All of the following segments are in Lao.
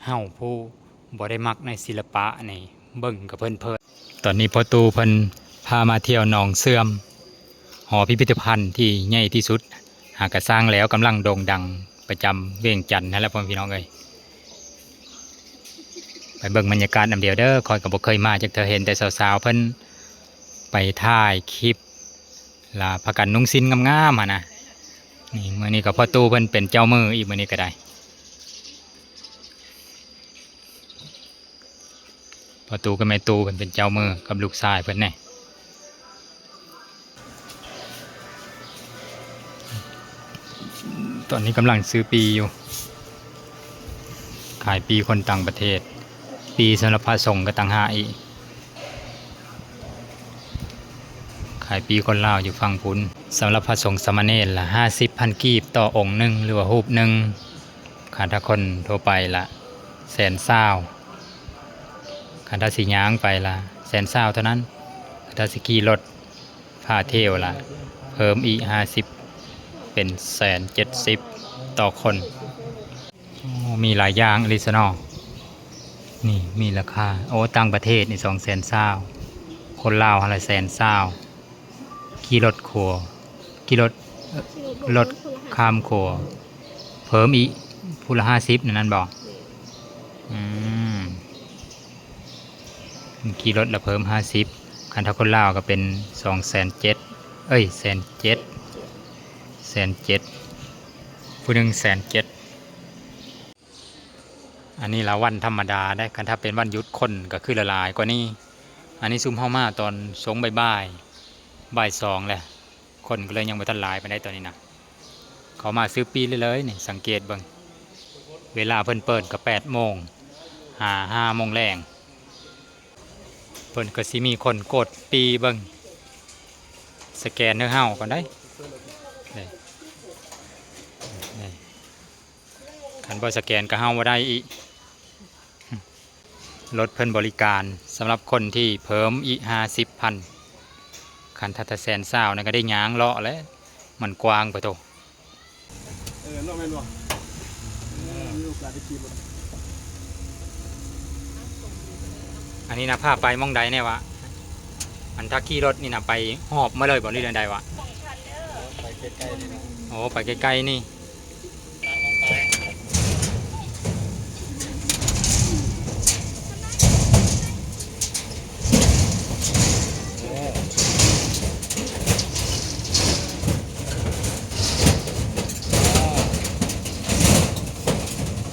ເຮົາຜູ້ບໍ່ໄດ້ມັກໃນສິລະປະນີ້ ເບິ່ງກໍເພີນໆ. ຕອນນີ້ພໍ່ຕູ້ເພິ່ນພາມາທ່ຽວໜອງເຊື່ອມ, ຫໍພິພິທະພັນທີ່ໃຫຍ່ທີ່ສຸດ ຫາກະສ້າງແລ້ວ, ກຳລັງໂດ່ງດັງປະຈຳວຽງຈັນຫັ້ນແຫຼະ ພໍ່ແມ່ພີ່ນ້ອງເອີຍ. ໄປເບິ່ງບັນຍາກາດນຳດຽວເດີ, ຂ້ອຍກໍບໍ່ເຄີຍມາຈັກເທື່ອ, ເຫັນແຕ່ສາວໆເພິ່ນໄປຖ່າຍຄລິບ ລະພາກັນນຸ່ງສິ້ນງາມໆຫັ້ນນະ. ນີ້ ມື້ນີ້ກໍພໍ່ຕູ້ເພິ່ນເປັນເຈົ້າມືອີກ, ມື້ນີ້ກໍໄດ້ ພໍ່ຕູ້ກັບແມ່ຕູ້ເພິ່ນເປັນເຈົ້າມືກັບລູກຊາຍເພິ່ນແນ່. ຕອນນີ້ກຳລັງຊື້ປີ້ຢູ່, ຂາຍປີ້ຄົນຕ່າງປະເທດ, ປີ້ສຳລັບພະສົງກໍຕ່າງຫາກອີກ. ຂາຍປີ້ຄົນລາວຢູ່ຝັ່ງພຸ້ນ. ສຳລັບພະສົງສາມະເນນລະ ຫ້າສິບພັນກີບຕໍ່ອົງໜຶ່ງ ຫຼືວ່າຮູບໜຶ່ງ. ຄັນຖ້າຄົນທົ່ວໄປລະ ແສນຊາວ, ຄັນຖ້າຊິຍ່າງໄປລະ ແສນຊາວເທົ່ານັ້ນ, ຄັນຖ້າຊິຂີ່ລົດພາທ່ຽວລະ ເພີ່ມອີກຫ້າສິບ ເປັນແສນເຈັດສິບຕໍ່ຄົນ. ໂອ້ ມີຫຼາຍຢ່າງອີ່ຫຼີຊະເນາະ. ນີ້ມີລາຄາ ໂອ້ ຕ່າງປະເທດນີ້ ສອງແສນຊາວ, ຄົນລາວຫັ້ນລະແສນຊາວ. ຂີ່ລົດຂົວ ຂີ່ລົດ ເອີ ລົດຂ້າມຂົວ ເພີ່ມອີກຜູ້ລະຫ້າສິບ ນັ້ນບໍ່? ອືມ ຂີ່ລົດລະເພີ່ມຫ້າສິບ, ຄັນຖ້າຄົນລາວກໍເປັນສອງແສນເຈັດ ເອີຍ ແສນເຈັດ ແສນເຈັດ ຜູ້ໜຶ່ງແສນເຈັດ. ອັນນີ້ລະວັນທຳມະດາເດ້, ຄັນຖ້າເປັນວັນຢຸດຄົນກໍຄືຫຼາຍໆກວ່ານີ້. ອັນນີ້ຊຸມເຮົາມາຕອນຊ່ວງບ່າຍໆ ບ່າຍສອງແຫຼະ, ຄົນກໍເລີຍຍັງບໍ່ທັນຫຼາຍປານໃດຕອນນີ້ນະ. ເຂົ້າມາຊື້ປີ້ເລີຍໆນີ້, ສັງເກດເບິ່ງ ເວລາເພິ່ນເປີດກໍແປດໂມງ ຫາຫ້າໂມງແລງ. ເພິ່ນກໍຊິມີຄົນກົດປີ້ເບິ່ງ, ສະແກນໃຫ້ເຮົາກ່ອນໄດ໋. ນີ້ ນີ້ ຄັນບໍ່ສະແກນກໍເຮົາບໍ່ໄດ້ອີກ. ລົດເພິ່ນບໍລິການສຳລັບຄົນທີ່ເພີ່ມອີກຫ້າສິບພັນ. ຄັນຖ້າແສນຊາວນັ້ນກໍໄດ້ຍ່າງເລາະແຫຼະ, ມັນກວ້າງປະໂທ. ເອີ ເນາະ ແມ່ນບໍ່? ເອີ ມີໂອກາດໄດ້ຂີ່ລົດ. ອັນນີ້ນະ ພາໄປໝ່ອງໃດແນ່ວະ? ອັນຖ້າຂີ່ລົດນີ້ນະ ໄປຮອບມາເລີຍບໍ່ ຫຼືແນວໃດວະ? ໄປໃກ້ໆນີ້ນະ. ໂອ້ ໄປໃກ້ໆນີ້.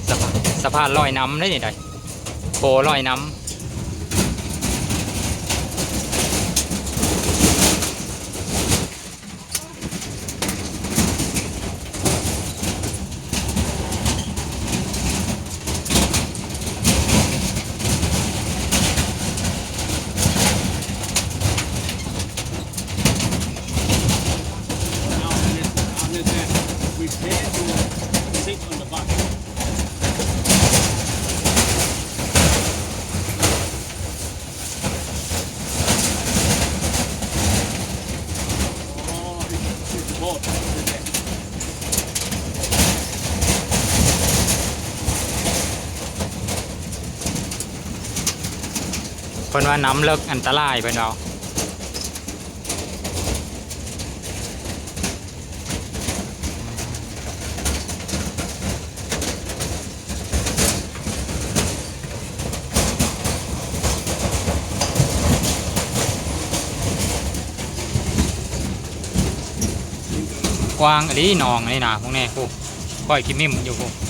ສະພານ ສະພານລອຍນ້ຳເດ້ນີ້ໃດ໋ ໂຄລອຍນ້ຳ. ເພິ່ນວ່ານ້ຳເລິກອັນຕະລາຍ ເພິ່ນເວົ້າ. ກວ້າງອີ່ຫຼີໜອງນີ້ນະ ພວກນີ້ ຜູ້ ຂ້ອຍກິນມິ້ມຢູ່ພຸ້ນ. ເ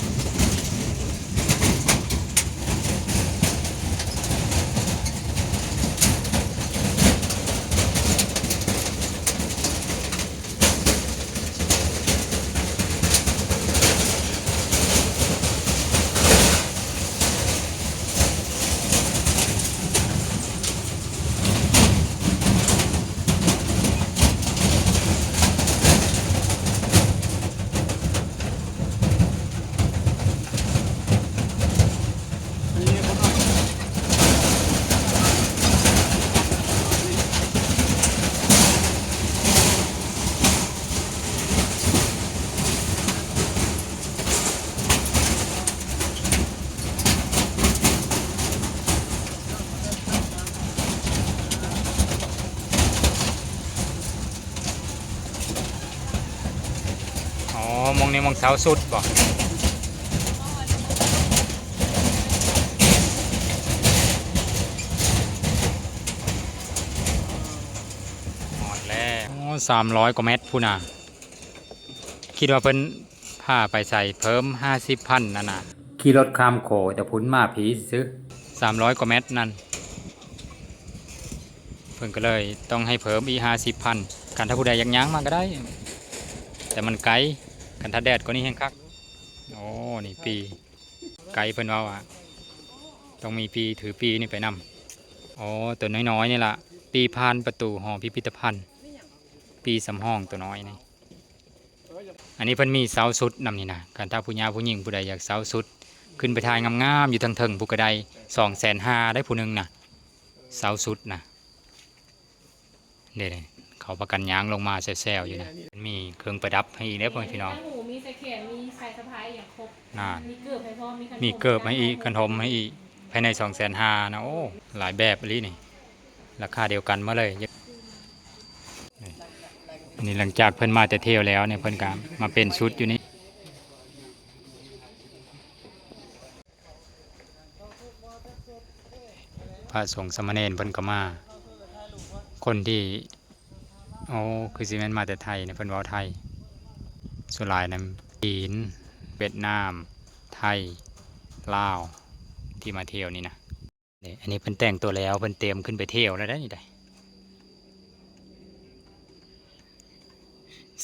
ແມ່ນໝ່ອງເຊົາສຸດບໍ່? ຮອດແລ້ວ. ໂອ້ ສາມຮ້ອຍກວ່າແມັດພຸ້ນນະ. ຄິດວ່າເພິ່ນພາໄປໃສເພີ່ມຫ້າສິບພັນນັ້ນນະ. ຂີ່ລົດຂ້າມໂຂງແຕ່ພຸ້ນມາພີ້ຊື່ໆ ສາມຮ້ອຍກວ່າແມັດນັ້ນ. ເພິ່ນກໍເລີຍຕ້ອງໃຫ້ເພີ່ມອີກຫ້າສິບພັນ. ຄັນຖ້າຜູ້ໃດຢາກຍ່າງມາກໍໄດ້ ແຕ່ມັນໄກ. ຄັນຖ້າແດດກວ່ານີ້ແຮງຄັກ. ໂອ້ ນີ້ປີ້ ໄກເພິ່ນເວົ້າວ່າ ຕ້ອງມີປີ້ ຖືປີ້ນີ້ໄປນຳ. ໂອ້ ໂຕນ້ອຍໆ ນີ້ລະ ປີ້ຜ່ານປະຕູຫໍພິພິທະພັນ. ປີ້ສຳຮອງໂຕນ້ອຍນີ້. ອັນນີ້ເພິ່ນມີເຊົາຊຸດນຳນີ້ນະ. ຄັນຖ້າຜູ້ຍາວຜູ້ຍິງຜູ້ໃດຢາກເຊົາຊຸດ ຂຶ້ນໄປຖ່າຍງາມໆ ຢູ່ເທິງໆ ພຸ້ນກໍໄດ້ ສອງແສນຫ້າ ໄດ້ຜູ້ໜຶ່ງນະ ເຊົາຊຸດນະ. ເດ້ໆ ເຂົາພາກັນຍ່າງລົງມາແຊວໆ ຢູ່ນະ. ມີເຄື່ອງປະດັບໃຫ້ອີກເດ້ ພໍ່ແມ່ພີ່ນ້ອງ. ມີຫູ ມີສາຍແຂນ ມີສາຍສະພາຍ ອີ່ຫຍັງຄົບ. ນະ ມີເກີບໃຫ້ພ້ອມ ມີຂັນ ມີເກີບໃຫ້ອີກ ຂັນຫົມໃຫ້ອີກ ພາຍໃນສອງແສນຫ້ານະ. ໂອ້ ຫຼາຍແບບອີ່ຫຼີນີ້ ລາຄາດຽວກັນໝົດເລີຍ. ນີ້ຫຼັງຈາກເພິ່ນມາແຕ່ທ່ຽວແລ້ວນີ້ ເພິ່ນກໍມາປ່ຽນຊຸດຢູ່ນີ້. ພະສົງສາມະເນນເພິ່ນກໍມາ. ຄົນທີ່ ໂອ້ ຄືຊິແມ່ນມາແຕ່ໄທນະ ເພິ່ນເວົ້າໄທ. ສ່ວນຫຼາຍນຳຈີນ ຫວຽດນາມ ໄທ ລາວ ທີ່ມາທ່ຽວນີ້ນະ. ນີ້ ອັນນີ້ເພິ່ນແຕ່ງຕົວແລ້ວ ເພິ່ນຕຽມຂຶ້ນໄປທ່ຽວແລ້ວເດ້ນີ້ໄດ.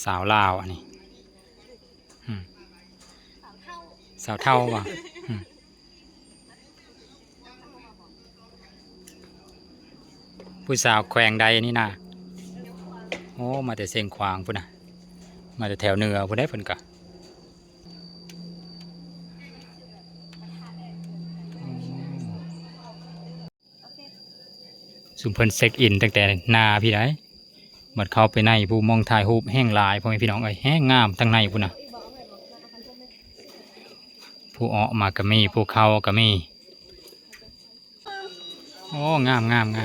ສາວລາວອັນນີ້ ອືມ ສາວເຖົ້າບໍ່? ອືມ ຜູ້ສາວແຂວງໃດນີ້ນະ? ໂອ້ ມາແຕ່ຊຽງຂວາງພຸ້ນນະ ມາແຕ່ແຖວເໜືອພຸ້ນເດ້ເພິ່ນກະ. ຊຸມເພິ່ນເຊັກອິນຕັ້ງແຕ່ໜ້າພີ້ໃດ໋. ບັດເຂົ້າໄປໃນ ຜູ້ ໝ່ອງຖ່າຍຮູບແຮ່ງຫຼາຍ ພໍ່ແມ່ພີ່ນ້ອງເອີຍ ແຮ່ງງາມທາງໃນພຸ້ນນະ. ຜູ້ເອາະໝາກກະມີ ຜູ້ເຂົ້າກະມີ. ໂອ້ ງາມໆໆ.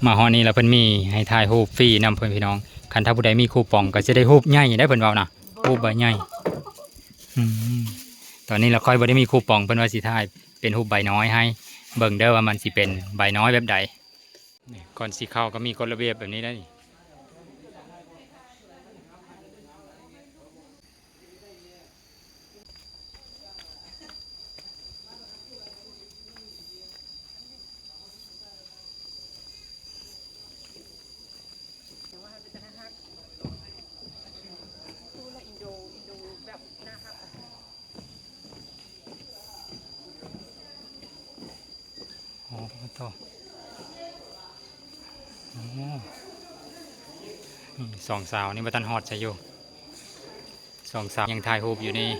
ມາຮອດນີ້ລະເພິ່ນມີໃຫ້ຖ່າຍຮູບຟຣີນຳ ເພື່ອນພີ່ນ້ອງ. ຄັນຖ້າຜູ້ໃດມີຄູປອງກໍຈະໄດ້ຮູບໃຫຍ່ໄດ໋ ເພິ່ນເວົ້ານະ ຮູບໃບໃຫຍ່. ອືມ ຕອນນີ້ລະຂ້ອຍບໍ່ໄດ້ມີຄູປອງ ເພິ່ນວ່າຊິຖ່າຍເປັນຮູບໃບນ້ອຍໃຫ້ ເບິ່ງເດີວ່າມັນຊິເປັນໃບນ້ອຍແບບໃດ. ນີ້ ກ່ອນຊິເຂົ້າກໍມີກົດລະບຽບແບບນີ້ໄດ໋ນີ້. ໂອ້ ໂອ້ ນີ້ສອງສາວນີ້ບໍ່ທັນຮອດໃສຢູ່ ສອງສາວຍັງຖ່າຍຮູບຢູ່ນີ້.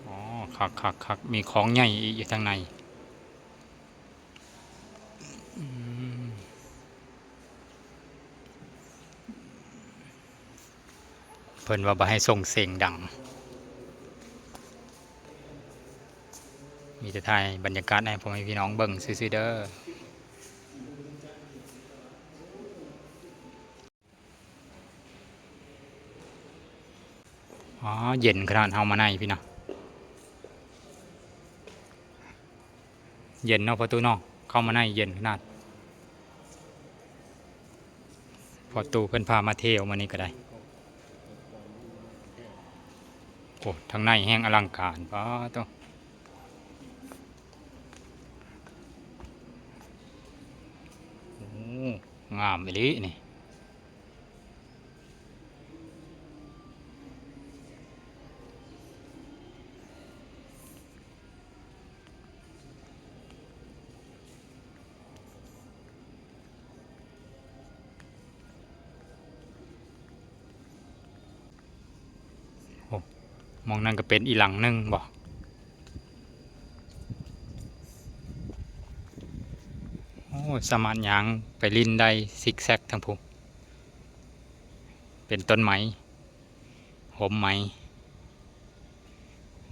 ອໍ ຄັກໆໆ ມີຂອງໃຫຍ່ອີກຢູ່ທາງໃນ. ອືມ ເພິ່ນວ່າບໍ່ໃຫ້ສົ່ງສຽງດັງ ມີແຕ່ຖ່າຍບັນຍາກາດໃຫ້ພໍ່ແມ່ພີ່ນ້ອງເບິ່ງຊື່ໆເດີ. ອໍ ເຢັນຂະໜາດເຮົາມາໃນພີ້ນະ ເຢັນເນາະພໍ່ຕູ້ເນາະ ເຂົ້າມາໃນເຢັນຂະໜາດ. ພໍ່ຕູ້ເພິ່ນພາມາທ່ຽວມື້ນີ້ກໍໄດ້. ໂອ້ ທາງໃນແຮ່ງອະລັງການ ປາໂຕ ໂອ້ ງາມອີ່ຫຼີນີ້. ໂອ້ ໝ່ອງນັ້ນກໍເປັນອີກຫຼັງໜຶ່ງບໍ? ໂອ້ ສາມາດຍ່າງໄປຫຼິ້ນໄດ້ຊິກແຊັກທາງພຸ້ນ. ເປັນຕົ້ນໄມ້ ຮົ່ມໄມ້.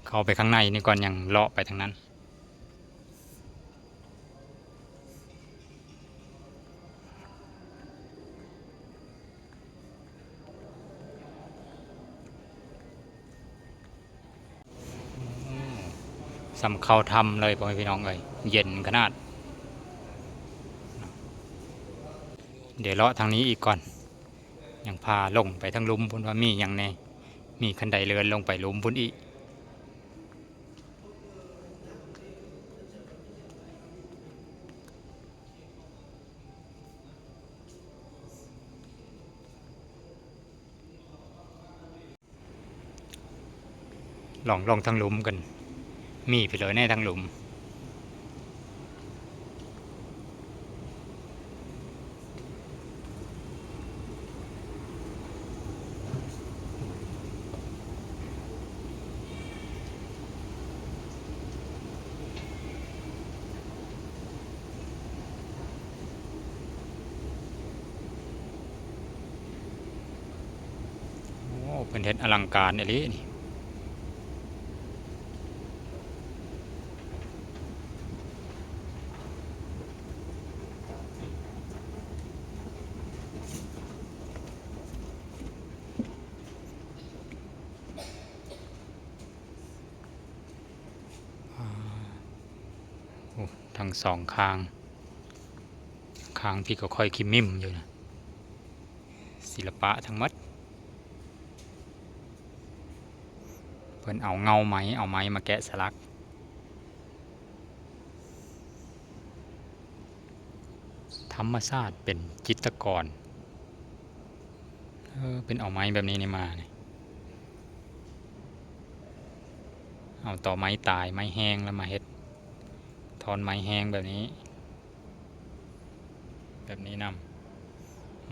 ເຂົ້າໄປຂ້າງໃນນີ້ກ່ອນ ຍັງເລາະໄປທາງນັ້ນ. ສ່ຳເຂົ້າຖ້ຳເລີຍ ພໍ່ແມ່ພີ່ນ້ອງເອີຍ ເຢັນຂະໜາດ. ດຽວເລາະທາງນີ້ອີກກ່ອນ ຍັງພາລົງໄປທາງລຸ່ມພຸ້ນວ່າມີຫຍັງແດ່ ມີຄັນໄດເລື່ອນລົງໄປລຸ່ມພຸ້ນອີກ. ລອງ ລອງທາງລຸ່ມກັນ ມີພີ້ເລີຍແນ່ທາງລຸ່ມ. ໂອ້ ເພິ່ນເຮັດອະລັງການອີ່ຫຼີນີ້. ໂອ້ ທັງສອງຂ້າງ ຂ້າງພີ້ກໍຄ່ອຍຂີ້ມິ້ມຢູ່ນະ. ສິລະປະທັງໝົດ ເພິ່ນເອົາເຫງົ້າໄມ້ ເອົາໄມ້ມາແກະສະຫຼັກ. ທຳມະຊາດເປັນຈິດຕະກອນ ເອີ ເພິ່ນເອົາໄມ້ແບບນີ້ນີ້ມານີ້ ເອົາຕໍໄມ້ຕາຍ ໄມ້ແຫ້ງແລ້ວມາເຮັດ ທ່ອນໄມ້ແຫ້ງແບບນີ້ ແບບນີ້ນຳ.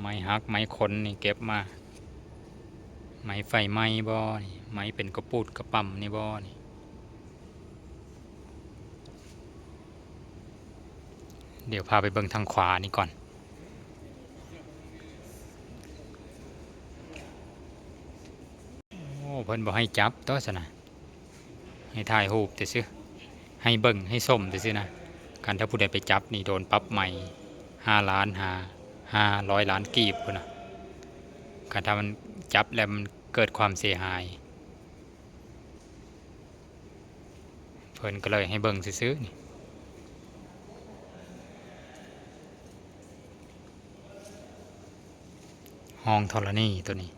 ໄມ້ຫັກໄມ້ຄົນນີ້ເກັບມາ ໄມ້ໄຟໄໝ້ບໍ່ນີ້ ໄມ້ເປັນກະປູດກະປຳນີ້ບໍ່ນີ້. ດຽວພາໄປເບິ່ງທາງຂວານີ້ກ່ອນ. ໂອ້ ເພິ່ນບໍ່ໃຫ້ຈັບຕົວະຊັ້ນນະ ໃຫ້ຖ່າຍຮູບຊື່ໆ ໃຫ້ເບິ່ງໃຫ້ຊົມຊື່ໆນະ. ຄັນຖ້າຜູ້ໃດໄປຈັບນີ້ໂດນປັບໃໝຫ້າລ້ານ ຫາ ຫ້າຮ້ອຍລ້ານກີບພຸ້ນນະ ຄັນຖ້າມັນຈັບແລ້ວມັນເກີດຄວາມເສຍຫາຍ. ເພິ່ນກໍເລີຍໃຫ້ເບິ່ງຊື່ໆນີ້ ຫ້ອງທໍລະນີໂຕນີ້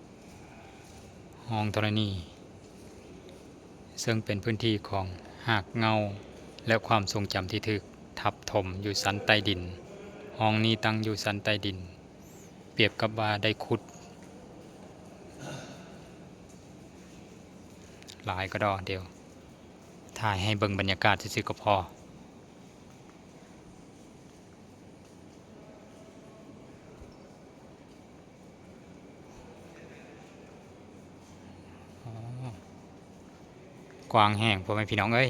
ຫ້ອງທໍລະນີ ເຊິ່ງເປັນພື້ນທີ່ຂອງຮາກເຫງົ້າ ແລະ ຄວາມຊົງຈຳທີ່ຖືກທັບຖົມຢູ່ຊັ້ນໃຕ້ດິນ. ຫ້ອງນີ້ຕັ້ງຢູ່ຊັ້ນໃຕ້ດິນ ປຽບກັບວ່າໄດ້ຂຸດ ຫຼາຍກະດໍ. ດຽວຖ່າຍໃຫ້ເບິ່ງບັນຍາກາດຊື່ໆກໍພໍ. ກວ້າງແຮງ ພໍ່ແມ່ພີ່ນ້ອງເອີຍ.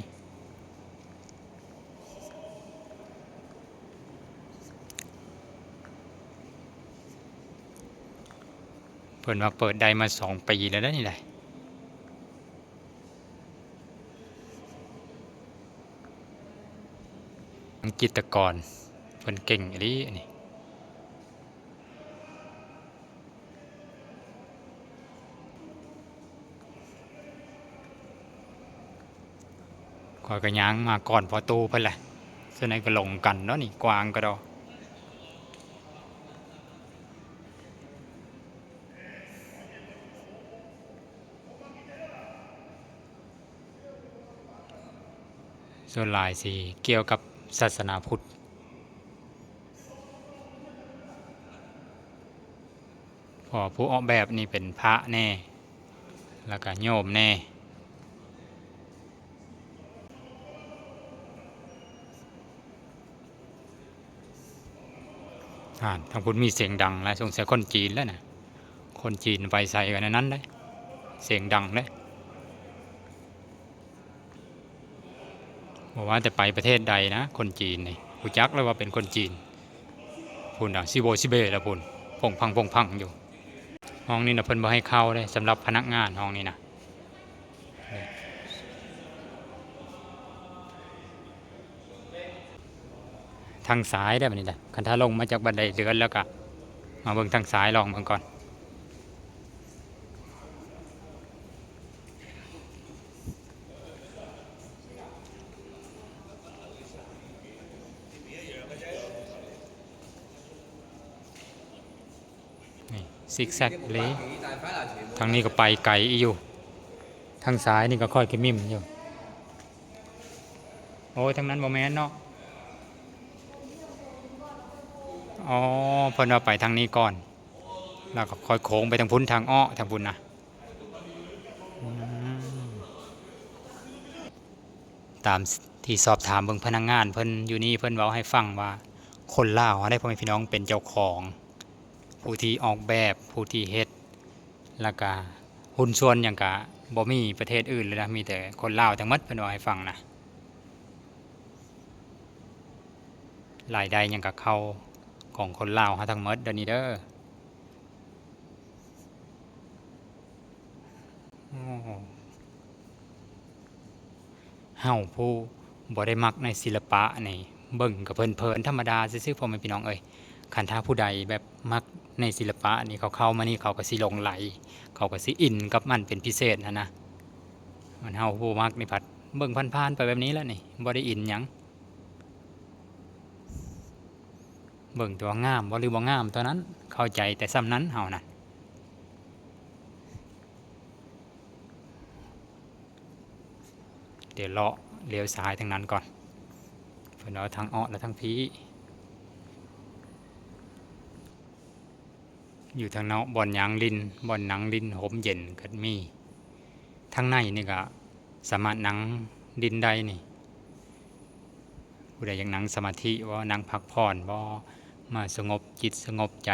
ເພິ່ນວ່າເປີດໄດ້ມາສອງປີແລ້ວເດ້ນີ້ໄດ໋. ຈິດຕະກອນເພິ່ນເກັ່ງອີ່ຫຼີອັນນີ້. ຂ້ອຍກໍຍ່າງມາກ່ອນພໍ່ຕູ້ເພິ່ນແຫຼະ ສ່ວນໃຫຍ່ກໍຫຼົງກັນເນາະນີ້ ກວ້າງກະດໍ. ສ່ວນຫຼາຍຊິກ່ຽວກັບສາສະໜາພຸດ ເພາະວ່າຜູ້ອອກແບບນີ້ເປັນພະແດ່ ແລ້ວກະໂຍມແດ່. ອ່າ ທາງພຸ້ນມີສຽງດັງແລ້ວ ສົງໄສຄົນຈີນແລ້ວນະ ຄົນຈີນໄປໃສກໍແນວນັ້ນເດ້ ສຽງດັງເດ້. ບໍ່ວ່າແຕ່ໄປປະເທດໃດນະ ຄົນຈີນນີ້ຮູ້ຈັກແລ້ວວ່າເປັນຄົນຈີນ. ພຸ້ນນະ ຊິໂວຊິເບແລ້ວພຸ້ນ ພົງພັງ ພົງພັງຢູ່. ຫ້ອງນີ້ນະ ເພິ່ນບໍ່ໃຫ້ເຂົ້າເດ້ ສຳລັບພະນັກງານຫ້ອງນີ້ນະ. ທາງຊ້າຍເດ້ບັດນີ້ນະ. ຄັນຖ້າລົງມາຈາກບັນໄດເລື່ອນແລ້ວກະມາເບິ່ງທາງຊ້າຍ ລອງເບິ່ງກ່ອນ. ນີ້ ຊິກແຊັກເລີຍ. ທາງນີ້ກໍໄປໄກອີກຢູ່. ທາງຊ້າຍນີ້ກໍຄ່ອຍຂະມິ້ມຢູ່. ໂອ້ຍ ທາງນັ້ນບໍ່ແມ່ນເນາະ. ອໍ ເພິ່ນວ່າໄປທາງນີ້ກ່ອນ ແລ້ວກໍຄ່ອຍໂຄ້ງໄປທາງພຸ້ນ ທາງເອາະທາງພຸ້ນນະ. ອືມ ຕາມທີ່ສອບຖາມເບິ່ງພະນັກງານເພິ່ນຢູ່ນີ້ ເພິ່ນເວົ້າໃຫ້ຟັງວ່າ ຄົນລາວເຮົາໃດ໋ ພໍ່ແມ່ພີ່ນ້ອງ ເປັນເຈົ້າຂອງ ຜູ້ທີ່ອອກແບບ ຜູ້ທີ່ເຮັດ ແລ້ວກະຫຸ້ນສ່ວນຫຍັງກະບໍ່ມີປະເທດອື່ນເລີຍນະ ມີແຕ່ຄົນລາວທັງໝົດ ເພິ່ນເວົ້າໃຫ້ຟັງນະ. ລາຍໄດ້ຫຍັງກະເຂົ້າຂອງຄົນລາວເຮົາທັງໝົດເດີນີ້ເດີ. ໂອ້ ເຮົາຜູ້ບໍ່ໄດ້ມັກໃນສິລະປະນີ້ ເບິ່ງກໍເພີນໆ ທຳມະດາຊື່ໆ ພໍ່ແມ່ພີ່ນ້ອງເອີຍ. ຄັນຖ້າຜູ້ໃດແບບມັກໃນສິລະປະນີ້ ເຂົາເຂົ້າມານີ້ ເຂົາກໍຊິຫຼົງໄຫຼ ເຂົາກໍຊິອິນກັບມັນເປັນພິເສດຫັ້ນນະ. ມັນເຮົາຜູ້ບໍ່ມັກນີ້ພັດເບິ່ງຜ່ານໆ ໄປແບບນີ້ແຫຼະນີ້ ບໍ່ໄດ້ອິນຫຍັງ. ເບິ່ງແຕ່ວ່າງາມບໍ່ ຫຼືບໍ່ງາມເທົ່ານັ້ນ ເຂົ້າໃຈແຕ່ສ່ຳນັ້ນເຮົານະ. ດຽວເລາະລ້ຽວຊ້າຍທາງນັ້ນກ່ອນ ເພິ່ນເອົາທາງເອາະ ແລະ ທາງພີ້. ຢູ່ທາງນອກ ບ່ອນຍ່າງຫຼິ້ນ ບ່ອນນັ່ງຫຼິ້ນຮົ່ມເຢັນກໍມີ. ທາງໃນນີ້ກໍສາມາດນັ່ງຫຼິ້ນໄດ້ນີ້. ຜູ້ໃດຢາກນັ່ງສະມາທິບໍ ນັ່ງພັກຜ່ອນບໍ ມາສະຫງົບຈິດສະຫງົບໃຈ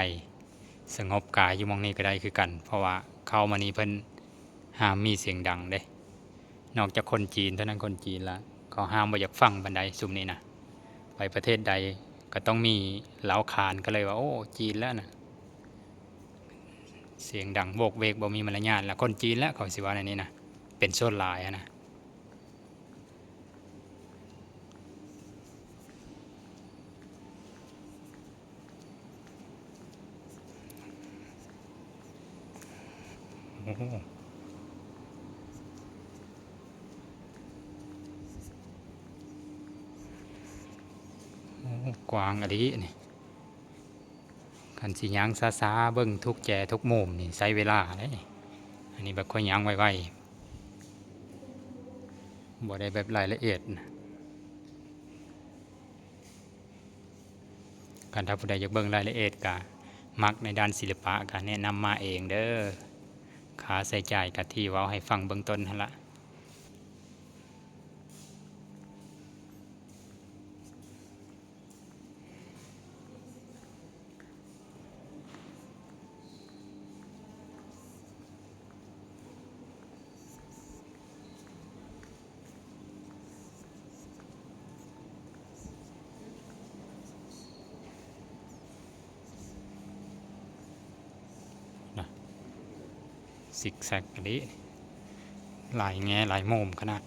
ສະຫງົບກາຍຢູ່ໝ່ອງນີ້ກໍໄດ້ຄືກັນ ເພາະວ່າເຂົ້າມານີ້ເພິ່ນຫ້າມມີສຽງດັງເດ້. ນອກຈາກຄົນຈີນເທົ່ານັ້ນ ຄົນຈີນລະເຂົາຫ້າມບໍ່ຢາກຟັງປານໃດຊຸມນີ້ນະ. ໄປປະເທດໃດກໍຕ້ອງມີເລົ້າຄານ ກໍເລີຍວ່າ ໂອ້ ຈີນແລ້ວນະ ສຽງດັງໂຫວກເວກ ບໍ່ມີມາລະຍາດ ລະຄົນຈີນແຫຼະ ເຂົາຊິວ່າແນວນີ້ນະ ເປັນສ່ວນຫຼາຍຫັ້ນນະ. ໂອ້ ໂອ້ ກວ້າງອີ່ຫຼີນີ້. ຄັນຊິຍ່າງຊ້າໆ ເບິ່ງທຸກແຈທຸກມຸມນີ້ໃຊ້ເວລາເດ້. ອັນນີ້ແບບຂ້ອຍຍ່າງໄວໆ ບໍ່ໄດ້ແບບລາຍລະອຽດນະ. ຄັນຖ້າຜູ້ໃດຢາກເບິ່ງລາຍລະອຽດ ກະມັກໃນດ້ານສິລະປະ ກະແນະນຳມາເອງເດີ. ຄ່າໃຊ້ຈ່າຍກະທີ່ເວົ້າໃຫ້ຟັງເບື້ອງຕົ້ນຫັ້ນລະ. ນະ ຊິກແຊັກອີ່ຫຼີ ຫຼາຍແງ່ຫຼາຍມຸມຂະໜາດ.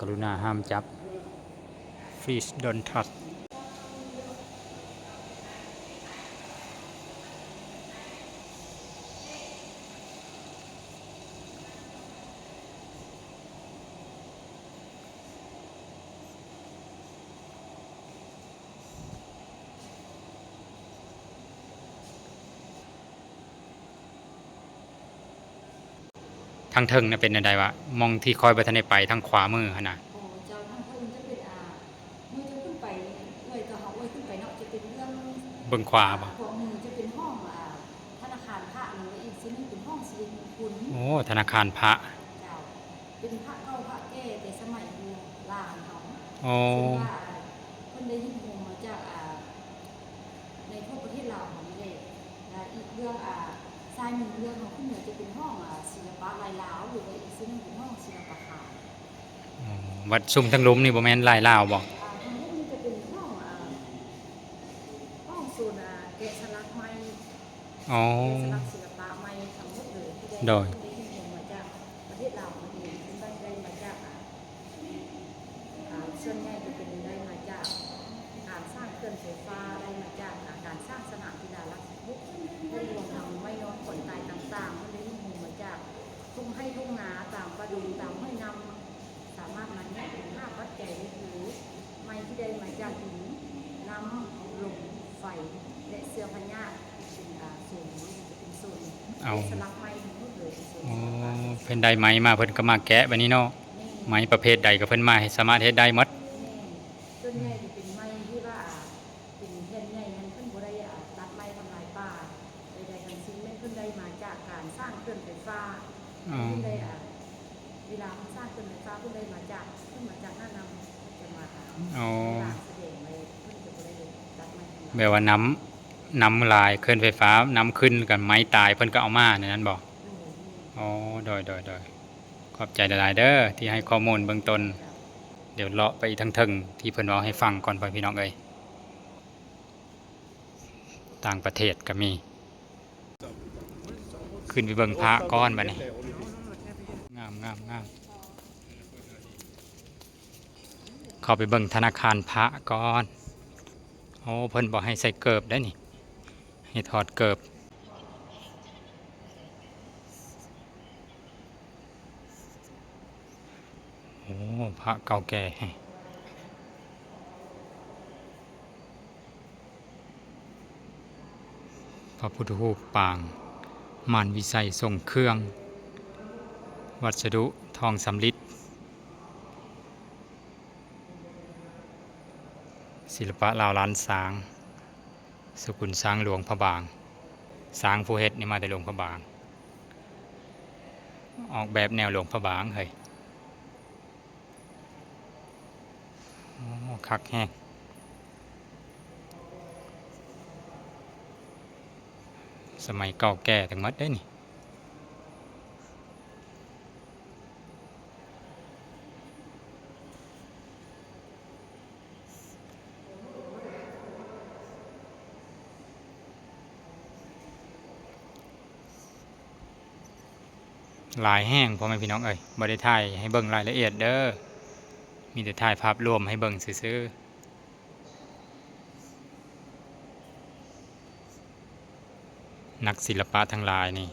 ກະລຸນາຫ້າມຈັບ Please don't touch. ທາງເທິງນະເປັນແນວໃດວະ? ໝ່ອງທີ່ຂ້ອຍບໍ່ທັນໄດ້ໄປ ທາງຂວາມືຫັ້ນນະ. ໂອ້ ເຈົ້າ ທາງເທິງຈະເປັນ ອ່າ ມື້ຈະຂຶ້ນໄປ ເອື້ອຍຕໍ່ເຮົາເອື້ອຍຂຶ້ນໄປເນາະ ຈະເປັນເບື້ອງ ເບື້ອງຂວາບໍ່? ຂວາມືຈະເປັນຫ້ອງ ອ່າ ທະນາຄານພະ ແລ້ວອີກເສັ້ນໜຶ່ງເປັນຫ້ອງສິລິມຸງຄຸນ. ໂອ້ ທະນາຄານພະ. ເຈົ້າ ເປັນພະເກົ່າພະແກ່ແຕ່ສະໄໝໂບລານເຮົາ. ອໍ ເຊັ່ນວ່າ ອ່າ ເພິ່ນ ບັດຊຸມທາງລຸ່ມນີ້ບໍ່ແມ່ນລາຍລາວບໍ່? ອ່າ ທາງລຸ່ມນີ້ຈະເປັນຫ້ອງ ອ່າ ຫ້ອງສູນ ອ່າ ແກະສະຫຼັກໄມ້ ອໍ ແກະສະຫຼັກສິລະປະໄມ້ທັງໝົດເລີຍ ທີ່ໄດ້ ໂດຍ ໄດ້ເຮັດມາຈາກປະເທດລາວເຮົາເອງ ເຊິ່ງໄດ້ ໄດ້ມາຈາກ ອ່າ ອ່າ ສ່ວນໃຫຍ່ຈະເປັນໄດ້ມາຈາກການສ້າງເຂື່ອນໄຟຟ້າ ໄດ້ມາຈາກ ອ່າ ການສ້າງສະໜາມກິລາຫຼັກສິບຫົກ ແລະ ລວມທັງໄມ້ຍ້ອນຂອນຕາຍຕ່າງໆ ເພິ່ນໄດ້ຮວບຮວມມາຈາກທົ່ງໄຮ່ທົ່ງນາ ຕາມປ່າດົງ ຕາມຫ້ວຍນ້ຳ ສາມາດມາແຍກເປັນຫ້າປັດໄຈ ກໍຄືໄມ້ທີ່ໄດ້ມາຈາກດິນ, ນ້ຳ, ລົມ, ໄຟ ແລະ ເຊື້ອພະຍາດ ເປັນ ອ່າ ໂຊນ ເປັນໂຊນ ເອົາ ແກະສະຫຼັກໄມ້ທັງໝົດເລີຍ ເປັນໂຊນ ອໍ ເພິ່ນໄດ້ໄມ້ມາ ເພິ່ນກໍມາແກະແບບນີ້ເນາະ ແມ່ນ ໄມ້ປະເພດໃດກໍເພິ່ນມາ ສາມາດເຮັດໄດ້ໝົດ ແມ່ນ ສ່ວນໃຫຍ່ຈະເປັນໄມ້ທີ່ວ່າ ເປັນແຜ່ນໃຫຍ່ນັ້ນ ເພິ່ນບໍ່ໄດ້ ອ່າ ຕັດໄມ້ທຳລາຍປ່າໃດໆທັງສິ້ນ ແມ່ນເພິ່ນໄດ້ມາຈາກການສ້າງເຂື່ອນໄຟຟ້າ ອໍ ເພິ່ນໄດ້ ອ່າ ເວລາເພິ່ນສ້າງເຂື່ອນໄຟຟ້າ ເພິ່ນໄດ້ມາຈາກ ເພິ່ນມາຈາກໜ້ານ້ຳ ຈະມາ ອໍ ວາງສະແດງໄວ້ ເພິ່ນຈະບໍ່ໄດ້ຕັດໄມ້ທຳລາຍ ແບບວ່ານ້ຳ ນ້ຳຫຼາຍ ເຂື່ອນໄຟຟ້ານ້ຳຂຶ້ນ ກໍໄມ້ຕາຍ ເພິ່ນກໍເອົາມາແນວນັ້ນບໍ່? ໂດຍ ອໍ ໂດຍໆໆ ຂອບໃຈຫຼາຍໆເດີ ທີ່ໃຫ້ຂໍ້ມູນເບື້ອງຕົ້ນ ດຽວເລາະໄປອີກທາງເທິງ ທີ່ເພິ່ນເວົ້າໃຫ້ຟັງກ່ອນ ພໍ່ແມ່ພີ່ນ້ອງເອີຍ. ຕ່າງປະເທດກໍມີ ຂຶ້ນໄປເບິ່ງພະກ່ອນບັດນີ້ ງາມໆໆ ເຂົ້າໄປເບິ່ງທະນາຄານພະກ່ອນ ໂອ້ ເພິ່ນບໍ່ໃຫ້ໃສ່ເກີບໄດ໋ນີ້ ໃຫ້ຖອດເກີບ ໂອ້ ພະເກົ່າແກ່ແຮງ ພະພຸດທະຮູບປາງ ມ່ານວິໄສຊົງເຄື່ອງ ວັດສະດຸທອງສຳລິດ ສິລະປະລາວລ້ານຊ້າງ ສະກຸນຊ້າງຫຼວງພະບາງ ຊ້າງຜູ້ເຮັດນີ້ມາແຕ່ຫຼວງພະບາງ ອອກແບບແນວຫຼວງພະບາງເຮີ້ຍ ໂອ້ ຄັກແຮງ ສະໄໝເກົ່າແກ່ທັງໝົດເດ້ນີ້. ຫຼາຍແຮງ ພໍ່ແມ່ພີ່ນ້ອງເອີຍ ບໍ່ໄດ້ຖ່າຍໃຫ້ເບິ່ງລາຍລະອຽດເດີ ມີແຕ່ຖ່າຍພາບລວມໃຫ້ເບິ່ງຊື່ໆ. ນັກສິລະປະທັງຫຼາຍນີ້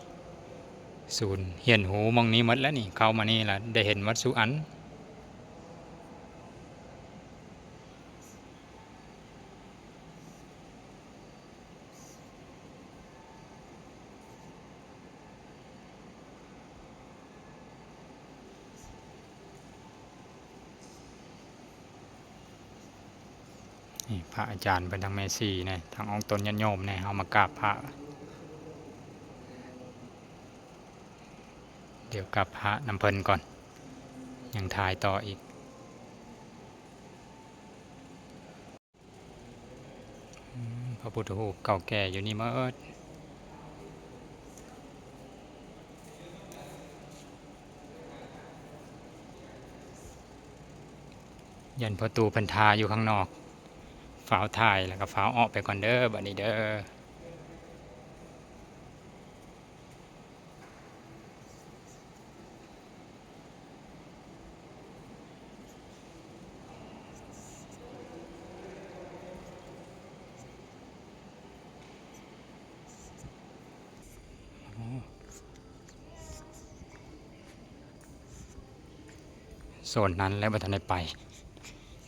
ສູນຮຽນຮູ້ໝ່ອງນີ້ໝົດແລ້ວນີ້ ເຂົ້າມານີ້ລະໄດ້ເຫັນໝົດສູ່ອັນ. ນີ້ພະອາຈານເພິ່ນ ທັງແມ່ຊີແນ່ ທັງອອກຕົນຍາດໂຍມແນ່ ເຮົາມາກາບພະ ດຽວກາບພະນຳເພິ່ນກ່ອນ ຍັງຖ່າຍຕໍ່ອີກ. ອືມ ພະພຸດທະຮູບເກົ່າແກ່ຢູ່ນີ້ໝົດ ຢ້ານພໍ່ຕູ້ເພິ່ນຖ້າຢູ່ຂ້າງນອກ ຟ້າວຖ່າຍແລ້ວກໍຟ້າວອອກໄປກ່ອນເດີ ບັດນີ້ເດີ. ໂຊນນັ້ນແລ້ວບໍ່ທັນໄດ້ໄປ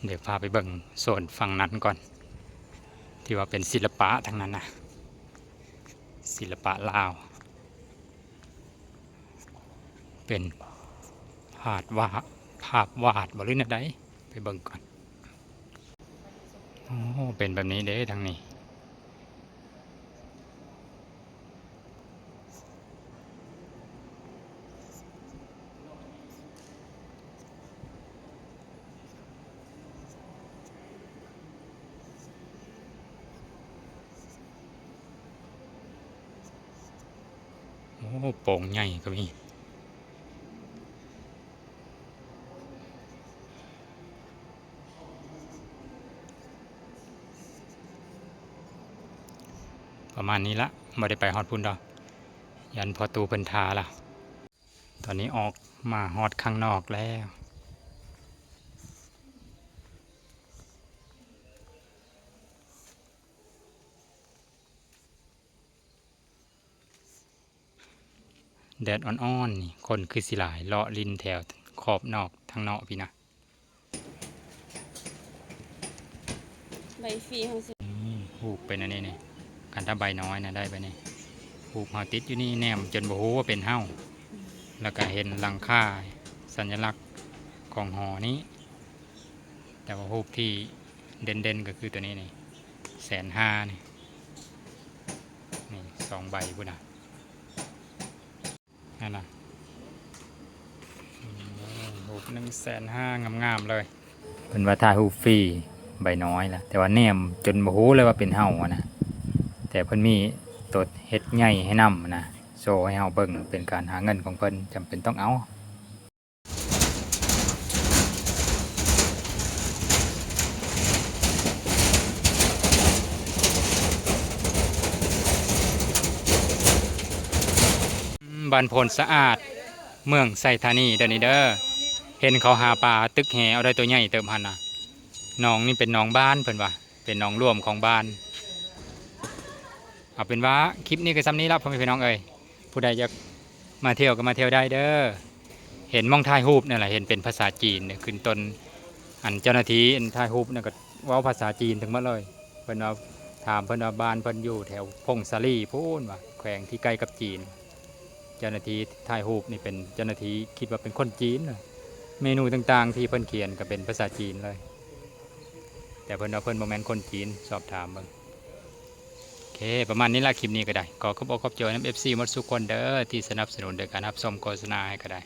ດຽວພາໄປເບິ່ງໂຊນຝັ່ງນັ້ນກ່ອນ ທີ່ວ່າເປັນສິລະປະທັງນັ້ນນະ ສິລະປະລາວ ເປັນພາບວາດ ພາບວາດບໍ່ ຫຼືແນວໃດ ໄປເບິ່ງກ່ອນ. ໂອ້ ເປັນແບບນີ້ເດ້ທາງນີ້. ໂອ້ ໂປ່ງໃຫຍ່ກໍມີ. ປະມານນີ້ລະ ບໍ່ໄດ້ໄປຮອດພຸ້ນດອກ ຢ້ານພໍ່ຕູ້ເພິ່ນຖ້າລະ. ຕອນນີ້ອອກມາຮອດຂ້າງນອກແລ້ວ. ແດດອ່ອນໆ ນີ້ ຄົນຄືຊິຫຼາຍ ເລາະຫຼິ້ນແຖວຂອບນອກທາງນອກພີ້ນະ. ໃບຟຣີເຮົາຊິ ອືມ ຮູບເປັນອັນນີ້ນີ້ ຄັນຖ້າໃບນ້ອຍນະໄດ້ໃບນີ້. ຮູບເຮົາຕິດຢູ່ນີ້ ແນມຈົນບໍ່ຮູ້ວ່າເປັນເຮົາ ແລ້ວກະເຫັນຫຼັງຄາ ສັນຍະລັກຂອງຫໍນີ້. ແຕ່ວ່າຮູບທີ່ເດັ່ນໆ ກໍຄືຕົວນີ້ນີ້ ແສນຫ້ານີ້ ນີ້ສອງໃບພຸ້ນນະ ນັ້ນນະ ອືມ ຮູບໜຶ່ງແສນຫ້າ ງາມໆ ເລີຍ. ເພິ່ນວ່າຖ່າຍຮູບຟຣີ ໃບນ້ອຍລະ ແຕ່ວ່າແນມຈົນບໍ່ຮູ້ເລີຍວ່າເປັນເຮົາຫັ້ນນະ. ແຕ່ເພິ່ນມີຕົວເຮັດໃຫຍ່ໃຫ້ນຳນະ ໂຊໃຫ້ເຮົາເບິ່ງ ເປັນການຫາເງິນຂອງເພິ່ນ ຈຳເປັນຕ້ອງເອົາ. ບ້ານໂພນສະອາດ ເມືອງໄຊທານີເດີນີ້ເດີ. ເຫັນເຂົາຫາປາຕຶກແຫເອົາໄດ້ໂຕໃຫຍ່ເຕີບຫັ້ນນະ. ໜອງນີ້ເປັນໜອງບ້ານເພິ່ນວ່າ ເປັນໜອງລວມຂອງບ້ານ. ເອົາເປັນວ່າຄລິບນີ້ກໍສ່ຳນີ້ລະ ພໍ່ແມ່ພີ່ນ້ອງເອີຍ. ຜູ້ໃດຢາກມາທ່ຽວກໍມາທ່ຽວໄດ້ເດີ. ເຫັນໝ່ອງຖ່າຍຮູບນັ້ນລະ ເຫັນເປັນພາສາຈີນ ຂຶ້ນຕົ້ນ ອັນເຈົ້າໜ້າທີ່ ອັນຖ່າຍຮູບນັ້ນກໍເວົ້າພາສາຈີນທັງໝົດເລີຍ. ເພິ່ນວ່າ ຖາມເພິ່ນວ່າບ້ານເພິ່ນຢູ່ແຖວຜົ້ງສາລີພຸ້ນວ່າ ແຂວງທີ່ໃກ້ກັບຈີນ. ເຈົ້າໜ້າທີ່ຖ່າຍຮູບນີ້ເປັນເຈົ້າໜ້າທີ່ ຄິດວ່າເປັນຄົນຈີນ. ເມນູຕ່າງໆທີ່ເພິ່ນຂຽນກໍເປັນພາສາຈີນເລີຍ ແຕ່ເພິ່ນວ່າເພິ່ນບໍ່ແມ່ນຄົນຈີນ ສອບຖາມເບິ່ງ. ໂອເຄ ປະມານນີ້ລະ ຄລິບນີ້ກໍໄດ້. ຂໍຂອບອົກຂອບໃຈນຳເອັຟຊີໝົດສູ່ຄົນເດີ ທີ່ສະໜັບສະໜູນໂດຍການຮັບຊົມໂຄສະນາໃຫ້ກໍໄດ້.